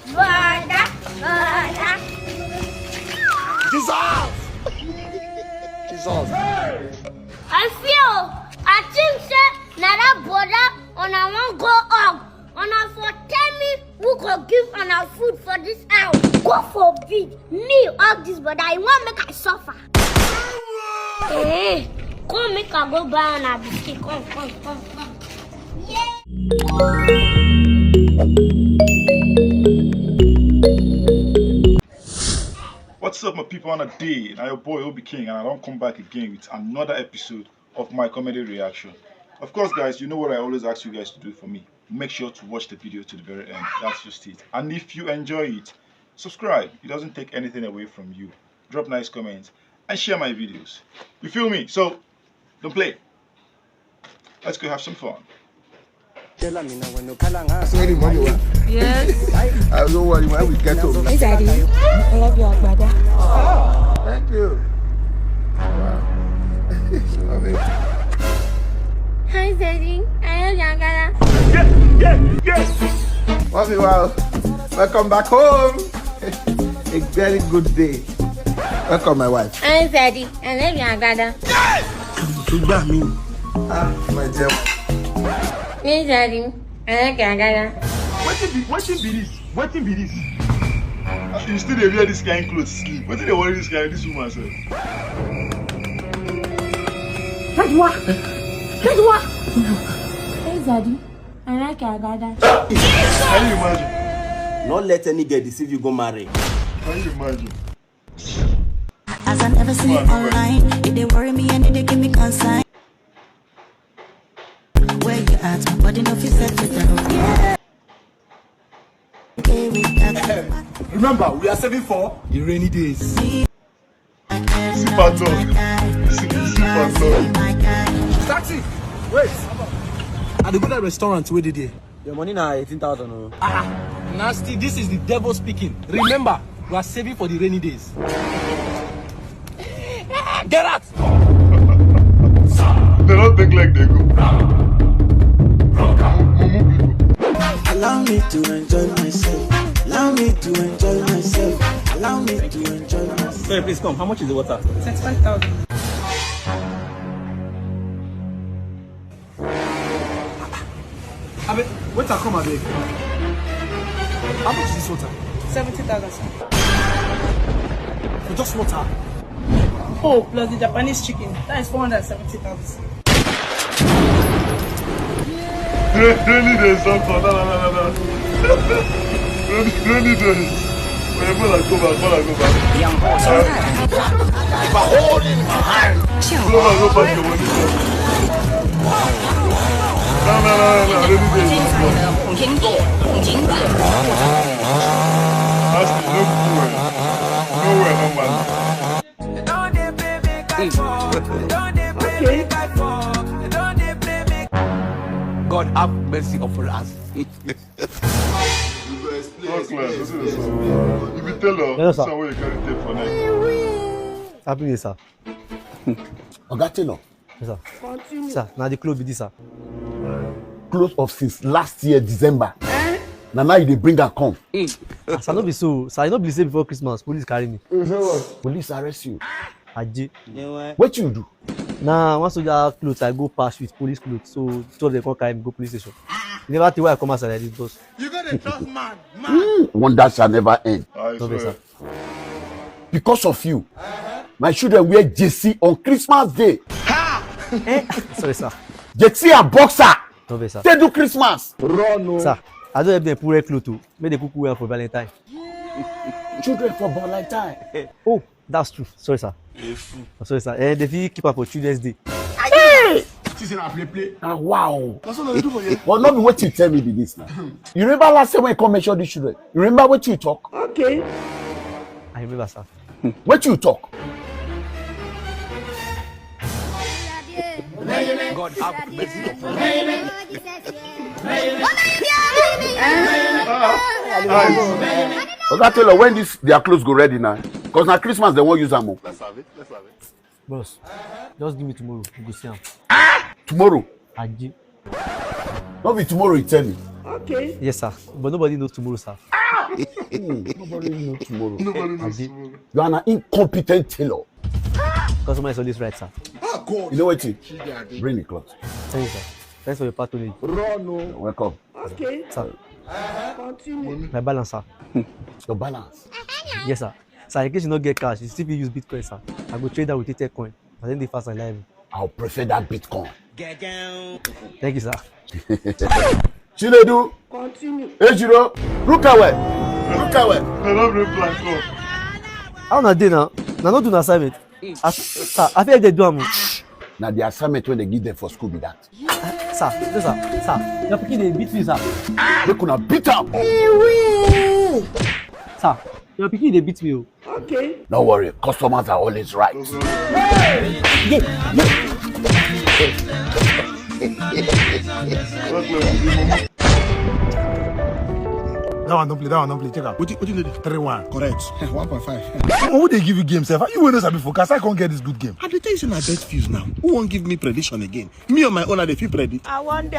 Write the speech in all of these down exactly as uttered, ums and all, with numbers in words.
Brother, brother. Jesus! Jesus! I feel, I think say na that brother una wan go hug. Una for tell me who go give una food for this house. God forbid me hug this brother. I wan make I suffer. Eh, come make I go buy una biscuit. Come, come, come, come. What's up, my people? On a day, now your boy Obi King, and I don't come back again with another episode of my comedy reaction. Of course, guys, you know what I always ask you guys to do for me. Make sure to watch the video to the very end. That's just it. And if you enjoy it, subscribe. It doesn't take anything away from you. Drop nice comments and share my videos. You feel me? So, don't play. Let's go have some fun. Yes. I don't worry when we get home. Hey, Daddy. I love your brother. Thank you. Wow. Love it. Hi, Daddy. I love your brother. Mommy, wow. Welcome back home. A very good day. Welcome, my wife. Hi, Daddy. I love your brother. Ṣùgbọ́n mi. Ah, my dear. Hey, Daddy. I love your brother. Wetin be wetin be this? Wetin be this? You still dey wear this kind clothes sleep? Wetin dey worry this kind this woman sef? Daddy, what? Daddy, what? Hey, Daddy. I like your brother. Can you imagine? No let any girl deceive you go marry. Can you imagine? As I never see you online, it they worry me and it they give me concern. Where you at? My body no fit set with them. Yeah. Okay with that. Remember, we are saving for the rainy days. Sip and talk. Sip, sip and talk. Taxi! Wait! At the good restaurant, where did they? Your money na eighteen thousand o. Ah, nasty, this is the devil speaking. Remember, we are saving for the rainy days. Get out! They don't take like they go. Mumu people. Allow me to enjoy myself. Allow me to enjoy myself. Allow me to enjoy myself. Sorry, please come. How much is the water? Twenty-five thousand. Abeg, waiter, come abeg. How much is this water? Seventy thousand, sir. For just water? Oh, plus the Japanese chicken. That is four hundred and seventy thousand, sir. Really, there's something. No, no, no, no, no. Really, really, really. Wait, brother, go back, brother, go back. Young boss, what's that? If I hold in my hand, Go back, go back to what you said. No, no, no, no, no. Really, really. Hong Jin Go, Hong Jin Go. That's the no way. No way, no man. God have mercy upon us. Talk less. This is so. If you tell her, Yes, sir. This is where you carry tape for night. Happy New Year, sir. Oga Taylor, Yes, sir. Sir, now the club be this, sir. Close of since last year December. Na now you dey bring am come. As I no be so, sir, I no be say before Christmas, police carry me. Police arrest you. Aje. Wetin you do? Na one soldier clothes I go pass with police clothes, so two of them come carry me go police station. Never tell why I come outside like this, boss. You go dey trust man. Wonder shall never end. No vex, sir. Because of you, my children wear jersey on Christmas Day. Eh? Sorry, sir. Jersey and boxer. No vex, sir. They do Christmas. Sir, I don help them put red cloth o. Make they cook well for Valentine. Children for Valentine. Oh, that's true. Sorry, sir. Sorry, sir. Eh, they fit keep am for Children's Day. See say na play play. Ah, wow. That's what they do for you. But no be wetin you tell me be this now. You remember last year when you come mention these children? You remember wetin you talk? Okay. I remember, sir. Wetin you talk? God have mercy upon us. Oga Taylor, when this their clothes go ready now? Because na Christmas they wan use am o. Let's have it. Let's have it. Boss, just give me tomorrow. We go see am. Tomorrow? Aje. No be tomorrow you tell me. Okay. Yes, sir. But nobody knows tomorrow, sir. Nobody know tomorrow. Nobody knows tomorrow. You are an incompetent tailor. Customer is always right, sir. Ah, God. You know what? Bring the cloth. Thank you, sir. Thanks for your patronage. Run, no. Welcome. Okay, Sir, continue. my balance, sir. Your balance. Yes, sir. Sir, in case you no get cash, you still fit use Bitcoin, sir. I go trade that with Ether coin. I think the fast and live. I'll prefer that Bitcoin. Thank you, sir. Chinedu, Continue. Ejiro, Rukawe, Rukawe. I don't bring plan come. How una dey now? Na no do na assignment. As, sir, I feel like they do am. Now the assignment when they give them for school be that. Sir, sir, sir, sir. Your pikin dey beat me, sir. They could have beat up. Sir, your pikin dey beat me o. Okay. No worry, customers are always right. Yeah, yeah. That one don't play, that one don't play. Check out. What you, what you did? Three one. Correct. One point five. Who they give you game, sir? You will not be focus. I can't get this good game. I dey tell you say na bet fuse now. Who won't give me prediction again? Me on my own, I dey feel predict. I wonder.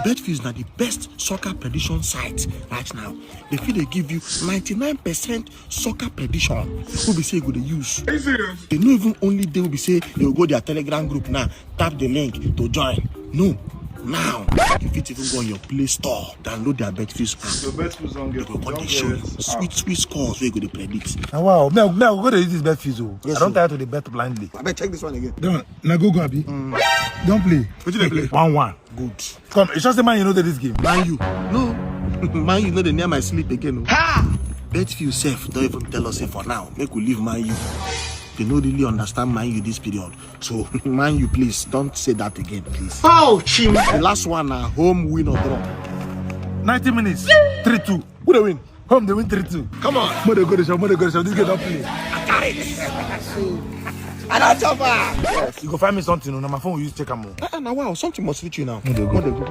Bet fuse na the best soccer prediction site right now. They feel they give you ninety-nine percent soccer prediction. Who be say go dey use? They no even only they will be say they will go their Telegram group now. Tap the link to join. No. Now, you fit even go on your Play Store, download their Betfuse app. Your bet fuse don get. Go come dey show you sweet sweet scores wey go dey predict. Na wow, me I go dey use this bet fuse o. I don tire to dey bet blindly. Abeg check this one again. Don na go go abi. Don play. Wetin dey play? One one. Good. Come, you sure say man you know dey this game? Man U. No. Man U no dey near my sleep again o. Betfuse sef don even tell us say for now make we leave Man U. They no really understand Man U this period. So Man U, please don't say that again, please. Oh, chim. The last one na home win or draw. Ninety minutes. Three two. Who dey win? Home dey win three two. Come on. Mo dey go dey shop, mo dey go dey shop. This game don play. I don chop am. You go find me something o. Na my phone we use check am o. Ah, na wow, something must reach you now. Mo dey go. Mo dey go.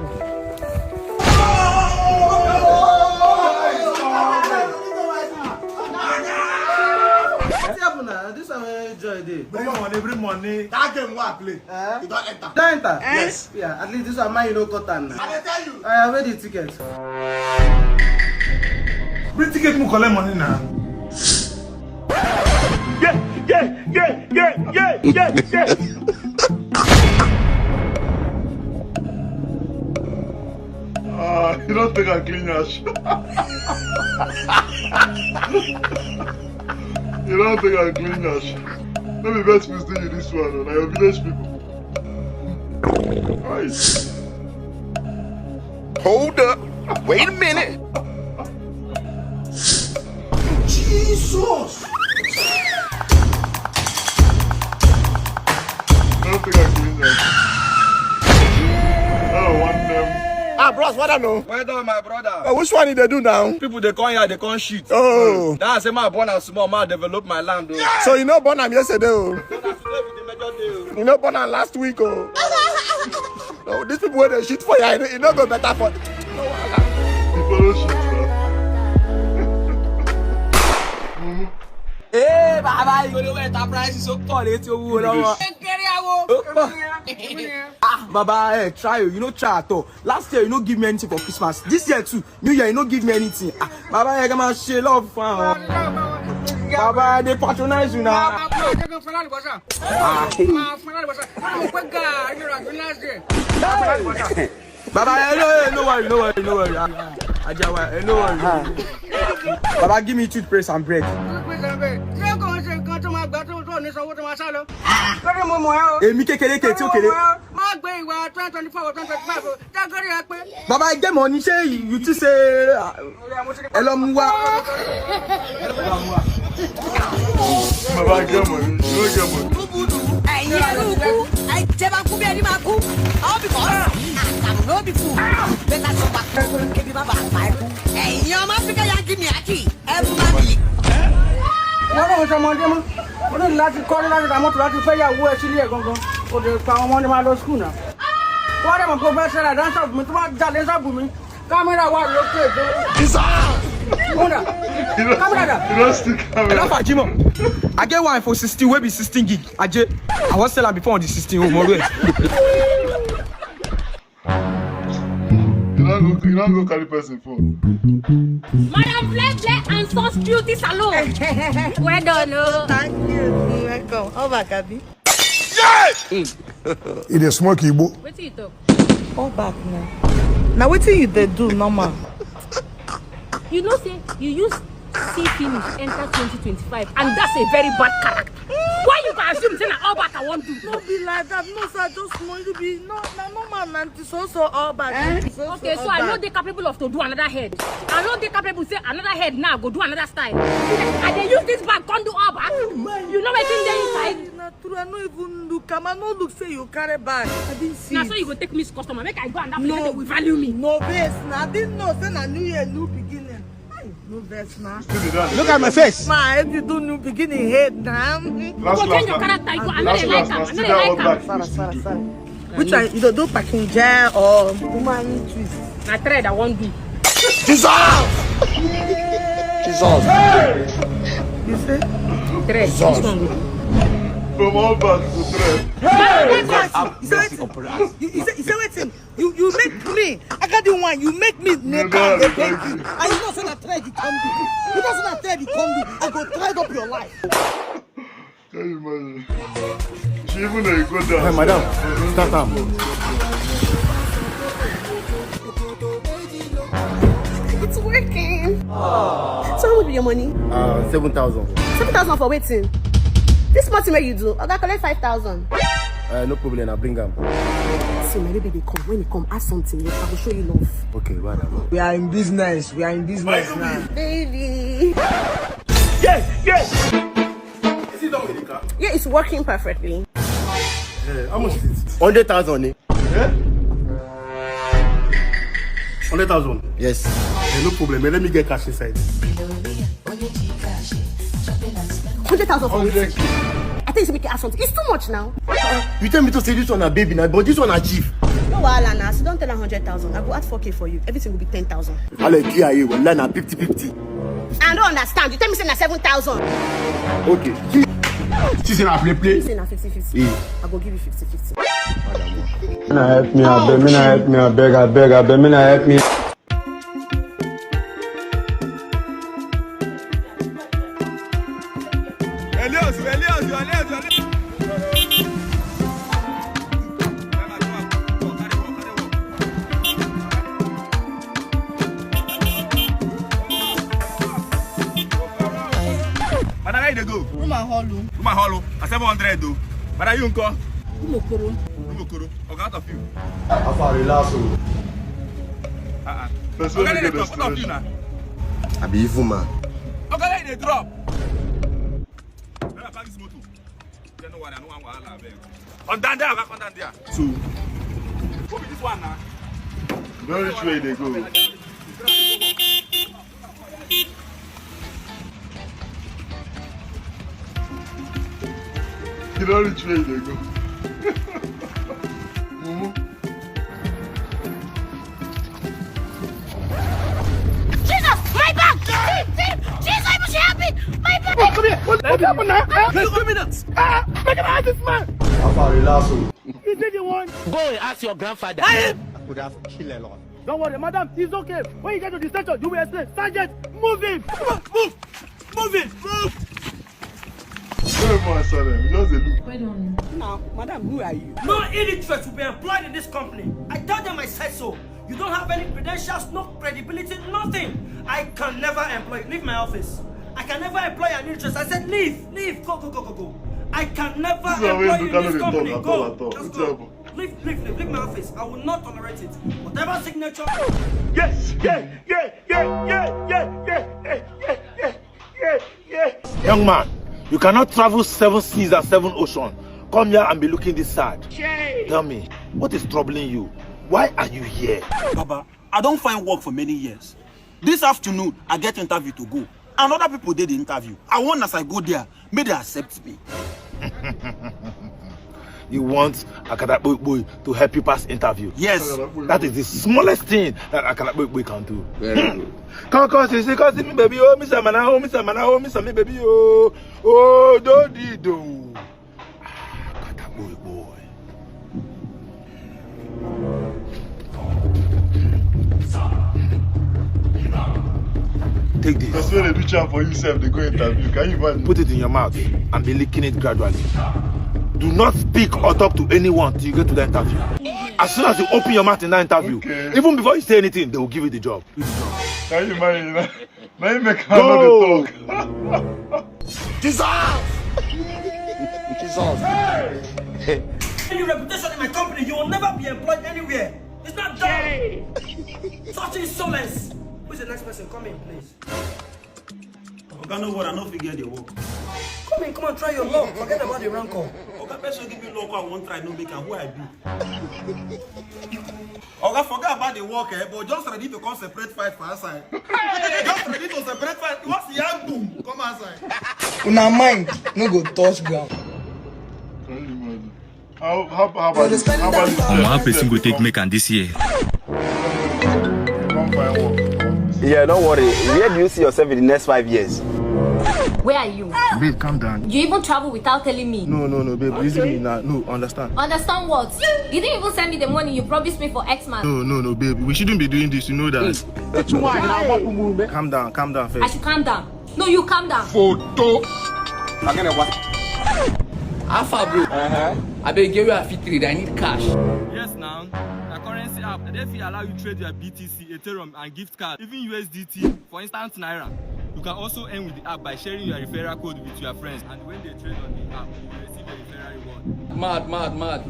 Wetin happen na? This one wey joy dey. Every morning, every morning. That game wey I play, Eh? you don enter. Don enter? Yes. Yeah, at least this one man you no cut am na. I dey tell you. Uh, where the ticket? Bring ticket, mo collect money na. Yeah, yeah, yeah, yeah, yeah, yeah, yeah. Ah, you don't think I clean yash. You don't think I clean yash. Let me best mistake you this one, oh, na your village people. Nice. Hold up. Wait a minute. Jesus! Don't think I clean yash. Oh, one them. Ah, bros, what I know? Well done, my brother. Uh, which one did they do now? People they come here, they come shit. Oh, That's say my born as small man develop my land. Oh. So you know born am yesterday o. Today be the major day. Oh. You know born am last week o. No, these people wey dey shit for here, e no go better for. You follow shit now. Ee, bàbá ìgbólówó enterprise so pọ̀ létí owó lọ́wọ́. Ó pọ̀. Ah, bàbá ẹ try o, you no try at all. Last year you no give me anything for Christmas. This year too, New Year you no give me anything. Ah, bàbá ẹ kẹ́ máa ṣe love fún àwọn. Bàbá ẹ dey patronize you na. Ah. Baba, hello, no worry, no worry, no worry. Ah, Ajawa, eh, no worry. Baba, give me toothpaste and bread. Ṣé kò ń ṣe nǹkan tó máa gbà tó tó ní sanwó tó máa sá lọ? Lórí mo mọ̀ ẹ́ o. Èmi kékeré kètí òkèlè. Má gbé ìwà twenty twenty-four or twenty twenty-five o. Jágórí ẹ pé. Baba, ẹ jẹ́ mọ̀ ní ṣé you ti ṣe, ah, ẹ lọ mú wá. Baba, get money. You don't get money. Ẹ̀yin ẹrú ikú, ẹ jẹ́ bá kú bí ẹni máa kú. All because àkàrò ló bí kú. Bẹ́ẹ̀ ká sọ pa kú, kébi má bàa pa ikú. Ẹ̀yin ọmọ Áfíríkà yà kí mi àkì, ẹ mú bá mi. Wọ́n náà ń sọ ọmọdé mọ́. Ó ní láti kọ́ ní láti ra mọ́tò láti fẹ́ yàwó ẹ sílé ẹ̀ gangan. Kò lè pa ọmọ ní máa lọ skul náà. Wọ́n á dẹ̀ mọ̀ pé ó fẹ́ ṣẹlẹ̀ dá ṣọ́ọ̀bù mi tó bá jalè ṣọ́ọ̀bù mi. Kámẹ́rà wà lókè tó. Kódà, kámẹ́rà dà. You don't stick camera. Enough Ajimo. I get one iPhone sixteen wey be sixteen gig. Aje, I wan sell am before on the sixteen. Oh, more. You don't go You don't go carry person phone. Madam Flexle and Sons Beauty Salon. Well done, oh. Thank you. Welcome. How about Kabi? You dey smoke Igbo? Wetin you talk? All back now. Now wetin you dey do normal? You know say you use see finish enter twenty twenty-five, and that's a very bad character. Why you go assume say na all back I wan do? No be like that. No, sir, just small. You be no, na normal na this also all back. Eh? This also okay, so I no dey capable of to do another head. I no dey capable say another head now go do another style. I dey use this bag come do all back. You know wetin dey inside? Na true, I no even look am. I no look say you carry bag. I didn't see. Na so you go take miss customer. Make I go and that place no, they will value me. No vex. Na I didn't know say na new year, new beginning. Hey, no vex na. Look at my face. Ma, I did do new beginning head na. Go change your character. You go. I no dey like am. I no dey like am. Sorry, sorry, sorry. Which one? You don't do packing gel or woman twist? Na thread I wan do. Jesus! Jesus! You say? Thread. Jesus. This one go. From all back to thread. Hey! You say wetin? You, you say, you say wetin? You, you make me, I got the one, you make me naked, dey beg you. And you know say na thread you come do. You know say na thread you come do. I go thread up your life. Can you imagine? She even dey go down. Hey, madam, start am. It's working. So how much be your money? Uh, seven thousand. Seven thousand for wetin? This small thing wey you do, oga collect five thousand. Uh, no problem, I bring am. See, my baby dey come. When he come, ask something. Yes, I go show you love. Okay, madam. We are in business. We are in business now. Baby. Yes, yes. Is it done with the car? Yeah, it's working perfectly. Eh, how much is it? Hundred thousand, eh? Eh? Hundred thousand? Yes. Eh, no problem. Eh, let me get cash inside. Hundred thousand for wetin? I think you should make it ask something. It's too much now. You tell me to say this one a baby now, but this one a chief. No wahala na. As you don tell her hundred thousand, I go add four K for you. Everything will be ten thousand. Alex, yeah, yeah, well, na fifty fifty. I don't understand. You tell me say na seven thousand. Okay. She, she say na play play. Say na fifty fifty. Yeah. I go give you fifty fifty. Make una help me, abeg, make una help me, abeg, abeg, abeg, make una help me. Elias, Elias, Elias, Elias. Madam, where you dey go? Room and hall o. Room and hall o. Na seven hundred o. Madam, you nko? Room okoro. Room okoro. Oga, out of you. How far, relax o. Uh-uh. Person wey get destination. Oga, out of you na. I be evil man. Oga, let dey drop. Let me park this motor. Say no worry, I no wan wahala, abeg. Come down there, Oga, come down there. So, who be this one na? You don reach where you dey go. You don reach where you dey go. Mumu. Jesus, my bag! Thief, thief! Jesus, you must help me! My bag! Oh, come here! What, what happened now? Huh? You owe me that! Ah, make an artist, man! How far, relax o. Is it the one? Go and ask your grandfather. I could have killed a lot. Don't worry, madam. It's okay. When you get to the station, you will explain. Sergeant, move him. Move, move, move him, move. Very fast, Salem. You just dey look. Well done. Now, madam, who are you? No illiterate will be employed in this company. I tell them I said so. You don't have any credentials, no credibility, nothing. I can never employ you. Leave my office. I can never employ an illiterate. I said leave, leave, go, go, go, go, go. I can never employ you in this company. Go. Just go. Leave, leave, leave, leave my office. I will not tolerate it. Whatever signature. Yes, yeah, yeah, yeah, yeah, yeah, yeah, yeah, yeah, yeah, yeah, yeah. Young man, you cannot travel seven seas and seven oceans. Come here and be looking this sad. Tell me, what is troubling you? Why are you here? Baba, I don't find work for many years. This afternoon, I get interview to go. And other people dey the interview. I want as I go there, make they accept me. You want Akadakpokpoi to help you pass interview? Yes. That is the smallest thing that Akadakpokpoi can do. Very good. Come, come, see, see, come see me, baby. Oh, Mister Mana, oh, Mister Mana, oh, Mister Me, baby. Oh, oh, do, di, do. Akadakpokpoi. Take this. That's when they do chat for you, sef, they go interview. Can you imagine? Put it in your mouth and be licking it gradually. Do not speak or talk to anyone till you get to the interview. As soon as you open your mouth in that interview, okay, even before you say anything, they will give you the job. Can you imagine? Now you make her not talk. Jesus! Jesus! Any reputation in my company, you will never be employed anywhere. It's not done. Such insolence. Who's the next person? Come in, please. Oga, no worry, I no fit get the work. Come in, come and try your luck. Forget about the rancor. Oga, person give me luck, I won't try, no make am who I be. Oga, forget about the work, eh, but just ready to come separate fight for outside. Just ready to separate fight. Once you have boom, come outside. Una mind no go touch ground. Can you imagine? How, how, how about this? How about this? Omo, how person go take make am this year? Come find work. Yeah, don't worry. Where do you see yourself in the next five years? Where are you? Babe, calm down. You even travel without telling me. No, no, no, babe. Listen me now. No, understand. Understand what? You didn't even send me the money you promised me for X-Man. No, no, no, babe. We shouldn't be doing this. You know that. Calm down, calm down first. I should calm down. No, you calm down. Photo. Again, what? Alpha, bro. Uh-huh. I beg you, I fit trade. I need cash. Yes, now. Na currency app. They fit allow you trade your B T C, Ethereum, and gift card, even U S D T for instant naira. You can also earn with the app by sharing your referral code with your friends. And when they trade on the app, you will receive a referral reward. Mad, mad, mad.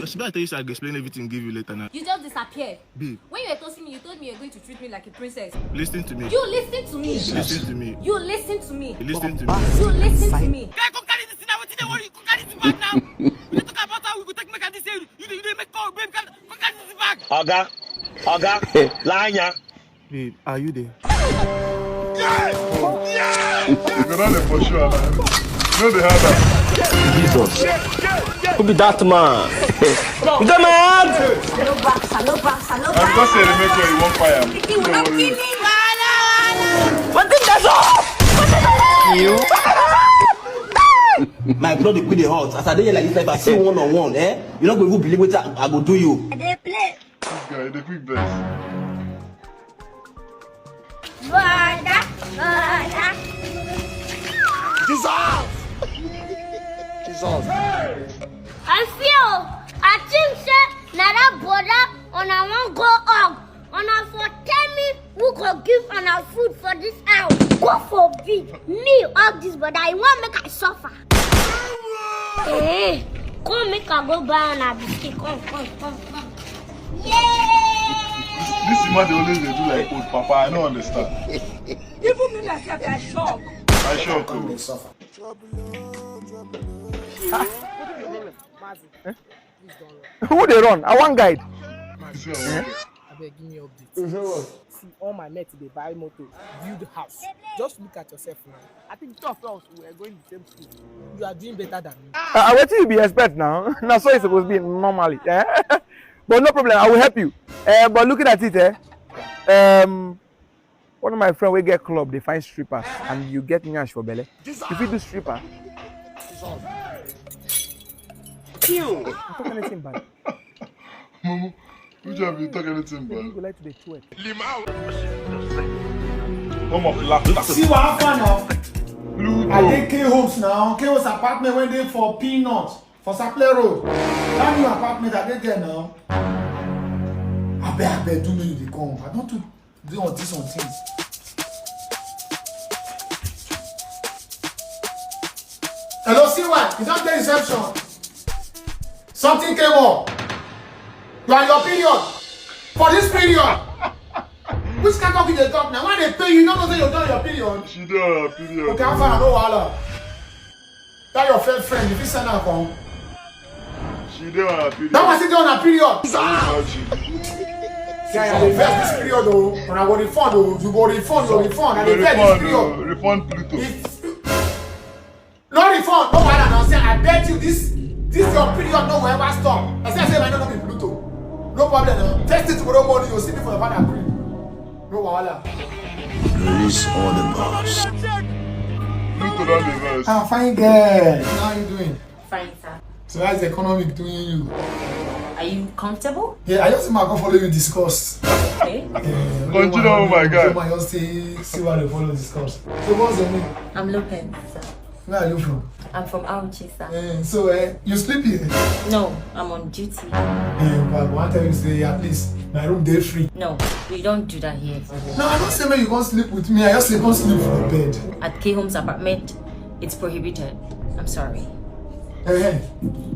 Should I tell you, so I go explain everything, give you later now. You just disappeared. Babe. When you were toasting me, you told me you're going to treat me like a princess. Listen to me. You listen to me. Listen to me. You listen to me. Listen to me. You listen to me. Guy, come carry this thing now. Wetin dey worry you? Come carry this bag now. We dey talk about how we go take make am this year. You dey, you dey make call, babe. Come, come carry this bag. Oga, Oga, Lanya. Babe, are you there? Yeah! Yeah! You go down there for sure, man. You know they have that. Jesus. Who be that man? You dey mad? Hello, boss. Hello, boss. Hello, boss. I just say they make sure you won't fire. You will not kill me. What thing that's up? You? My blood dey quick dey hot. As I dey here like this, if I see one on one, eh? You no go even believe wetin I, I go do you. I dey play. This guy, the quick best. Brother, brother. Jesus! Jesus. I feel, I think say na that brother una wan go hug. Una for tell me who go give una food for this house. God forbid me hug this brother. I wan make I suffer. Eh, come make I go buy una biscuit. Come, come, come, come. This man dey always dey do like old papa. I don't understand. Even me myself, I shock. I shock. Oh. Mazi, please don't run. Who dey run? I wan guide. Mazi, abeg give me update. See, all my mates dey buy motor, build house. Just look at yourself now. I think two of us were going the same school. You are doing better than me. Uh, wetin you be expect now? Na so e suppose be normally. Eh? But no problem, I will help you. Uh, but looking at it, eh, um, one of my friend wey get club dey find strippers, and you get nyash for belle. You fit do stripper? You talk anything bad? Mumu, which one be talk anything bad? People like to dey twerk. Come off, laugh, laugh. See what happen now? Pluto. I dey K Homes now. K Homes apartment wey dey for Peanut for Sapele Road. That new apartment I dey there now. Abeg, abeg, do me you dey come. I don too dey on this on things. Hello, C Y. You don dey reception? Something came up. You are your period. For this period. Which kind of talk you dey talk now? When they pay you, you don't know say you don your period. She dey on her period. Okay, how far? No wahala. That your friend, friend, if you send her come. She dey on her period. That one still dey on her period. Imagine. Yeah, yeah, dey vex this period o. Una go refund o. You go refund, you refund. I dey vex this period. Refund Pluto. If No refund, no wahala now. Say I bet you this this your period no go ever stop. I say I say my no be Pluto. No problem now. First thing tomorrow morning you see me for your father crib. No wahala. Release all the bars. Pluto don dey vex. Ah, fine girl. How you doing? Fine, sir. So how's the economy doing you? Are you comfortable? Yeah, I just come follow you discuss. Continue, oh my God. Just say, see why they follow this course. So what's your name? I'm Lopez, sir. Where are you from? I'm from Auchi, sir. Eh, so eh, you sleep here? No, I'm on duty. Eh, but I want tell you say at least my room dey free. No, we don't do that here. No, I don't say make you come sleep with me. I just say come sleep for bed. At K Home's apartment, it's prohibited. I'm sorry. Hey, hey,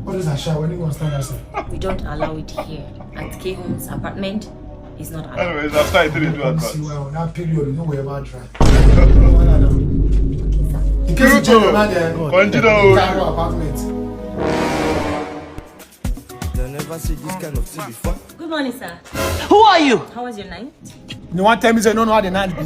what is that shower? When you want stand outside? We don't allow it here. At K Home's apartment, it's not allowed. Anyways, after I did it, do Come see advance. Well, that period, you know wherever dry. In case you change your mind, eh, Continue. Taro apartment. They never see this kind of thing before. Good morning, sir. Who are you? How was your night? You want tell me say no, no, how the night be?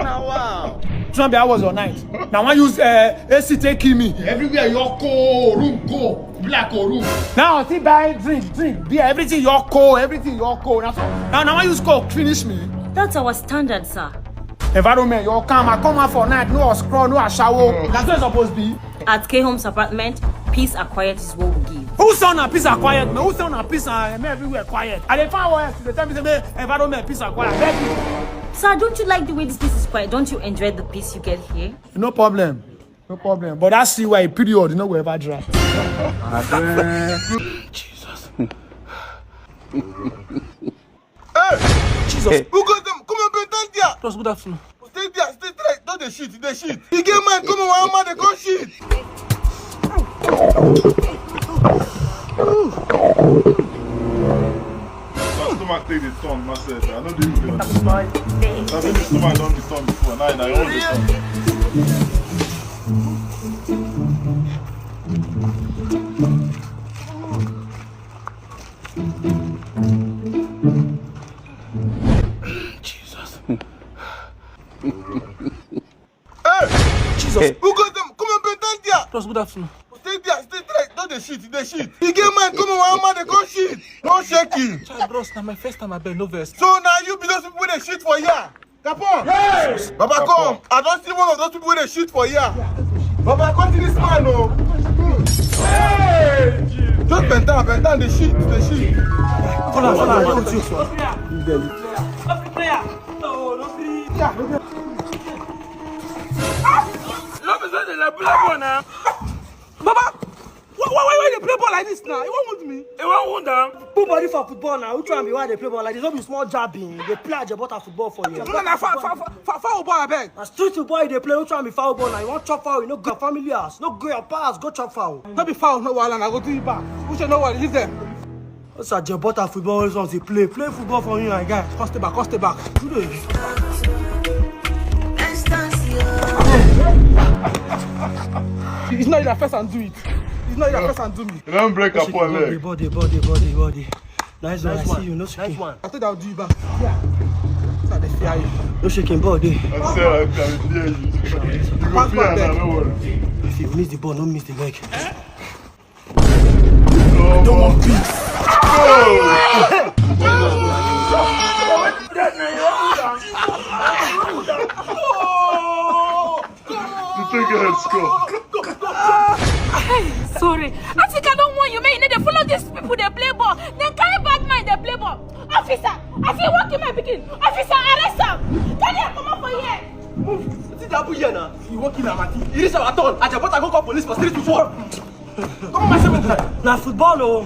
Now, wow. Trump, how was your night? Now I use uh, A C take kill me. Everywhere you cold, room cold, black or room. Now I still buy drink, drink, beer, everything you cold, everything you cold. Now, so, now, now I use coke finish me. That's our standard, sir. Environment, you come, I come out for night, no scroll, no shower. That's what it's supposed to be. At K Home's apartment, peace and quiet is what we give. Who sound na peace and quiet, man? Who sound na peace and eh, everywhere quiet? I dey find where to dey tell me say make environment peace and quiet. Beg you. Sir, don't you like the way this place is quiet? Don't you enjoy the peace you get here? No problem. No problem. But that's see why period, you know, we ever dry. Jesus. Hey! Jesus. Who got them? Come on, Ben, stand there. Bros, good afternoon. Stay there, stay there. Don't they shit, they shit. You get mine, come on, one man, they go shit. My stomach take the turn, myself. I know they do that. I think the stomach don't be turn before. Now, I own the turn. Jesus. Hey! Jesus! Who got them? Come on, Ben, stand there! Bros, good afternoon. Stay there, stay there. Don't they shit, they shit. You get mine, come on, one man, they go shit. No shaking. Child, bros, na my first time, I beg, no vex. So now you be those people they shit for here. Capon! Yes! Baba, come. I don't see one of those people they shit for here. Baba, come to this man, no. Hey! Just bend down, bend down, they shit, they shit. Hold on, hold on, hold on. No be so dey play ball na. Baba, why why why you dey play ball like this now? You wan wound me? You wan wound am? Put body for football now. Which one be why dey play ball like this? No be small jabbing. Dey play ajebota football for you. No, na fa- fa- fa- fa- foul ball, abeg. Na street football you dey play. Which one be foul ball now? You wan chop foul? You no go your family house. No go your pa house. Go chop foul. No be foul, no wahala. I go do you back. Which one no worry, leave them. What's a Jebota football? Always wants to play. Play football for you, my guy. Come stay back, come stay back. It's not your first and do it. It's not your first and do me. You don't break a Body, poor leg. body, body, body, body. Nice one. I see you. No shaking. I thought I would do you back. Yeah. So they fear you. No shaking body. I say I can hear you. You go fear now, no worry. If you miss the ball, don't miss the leg. Don't want peace. You take a head score. Hey, sorry. I think I don't want you. May you need to follow these people they play ball. Then carry bad mind they play ball. Officer, I feel walking my picking. Officer, arrest him. Carry him come up for here. Move. Wetin dey happen here na? You walk in our party. You reach our turn. Ajabota go call police for street football. Come on, my seven. Na football o.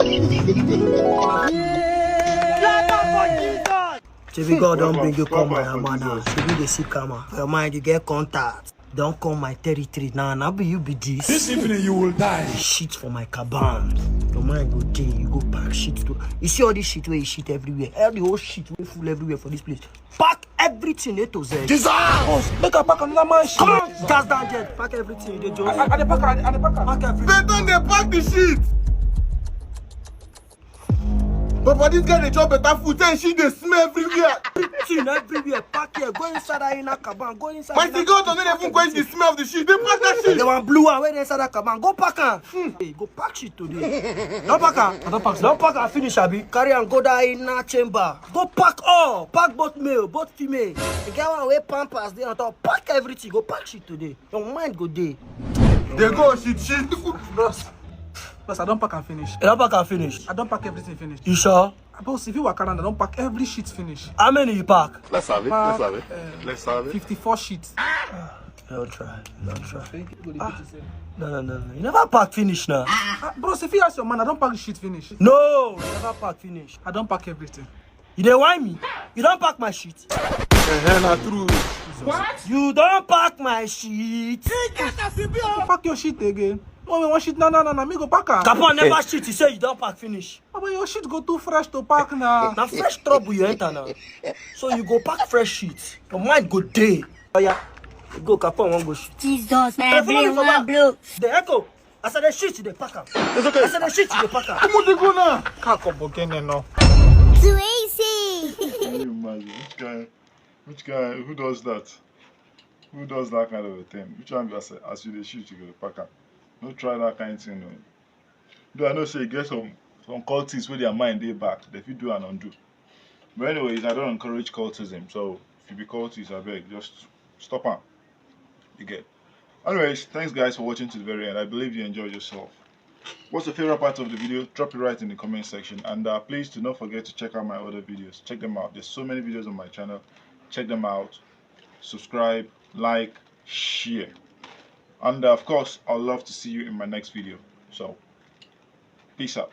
Shebi God don bring you come my yama now. Shebi dey see karma. For your mind you get contact. Don come my territory now. Na be you be this. This evening you will die. Shit for my caban. Your mind go dey. You go pack shit to. You see all this shit where you shit everywhere. All the whole shit wey full everywhere for this place. Pack everything A to Z. Jesus! Make I pack another man shit. Come on, gas down there. Pack everything. You dey joke. I, I, I dey pack. I, I dey pack. Pack everything. Better they pack the shit. But for this guy, they chop better food. Then shit, they smell everywhere. Shit everywhere. Pack here. Go inside that inner caban. Go inside. My cigar don't even quench the smell of the shit. They pack that shit. The one blue one wey dey inside that caban. Go pack am. Hmm. Hey, go pack shit today. Don't pack am. I don't pack. Don't pack am finish, abi. Carry am go that inner chamber. Go pack all. Pack both male, both female. The guy one wey pampers dey on top. Pack everything. Go pack shit today. Your mind go dey. They go shit shit. Bros. Because I don't pack and finish. You don't pack and finish. I don't pack everything finish. You sure? Boss, if you walk around, I don't pack every sheet finish. How many you pack? Let's have it. Let's have it. Uh, Let's have it. fifty-four sheets. Don't try. Don't try. Thank you. Go dey beat yourself. No, no, no, no. You never pack finish now. Ah, bros, if you ask your man, I don't pack the sheet finish. No, you never pack finish. I don't pack everything. You dey whine me? You don't pack my sheet. Eh, na true. You don't pack my sheet. Go pack your sheet again. No, we want sheet. No, no, no, no. Me go pack am. Capon never shit. You say you don't pack finish. But your sheet go too fresh to pack now. Now fresh trouble you enter now. So you go pack fresh sheet. Your mind go day. Oh yeah. You go Capon one go shit. Jesus, Hey, my follow me brain for one back. blow. The echo. As I dey shit, you dey pack am. It's okay. As I dey shit, you dey pack am. Come on, they go now. Can't come again, no. Too easy. Can you imagine? Which guy? Which guy? Who does that? Who does that kind of a thing? Which one as, as you dey shoot, you go pack am? No try that kind of thing. No. Though I know say get some some cultists where their mind they back. They fit do and undo. But anyways, I don't encourage cultism. So if you be cultist, I beg, just stop am. You get. Anyways, thanks guys for watching to the very end. I believe you enjoyed yourself. What's your favorite part of the video? Drop it right in the comment section. And uh, please do not forget to check out my other videos. Check them out. There's so many videos on my channel. Check them out. Subscribe, like, share. And uh, of course, I'd love to see you in my next video. So, peace out.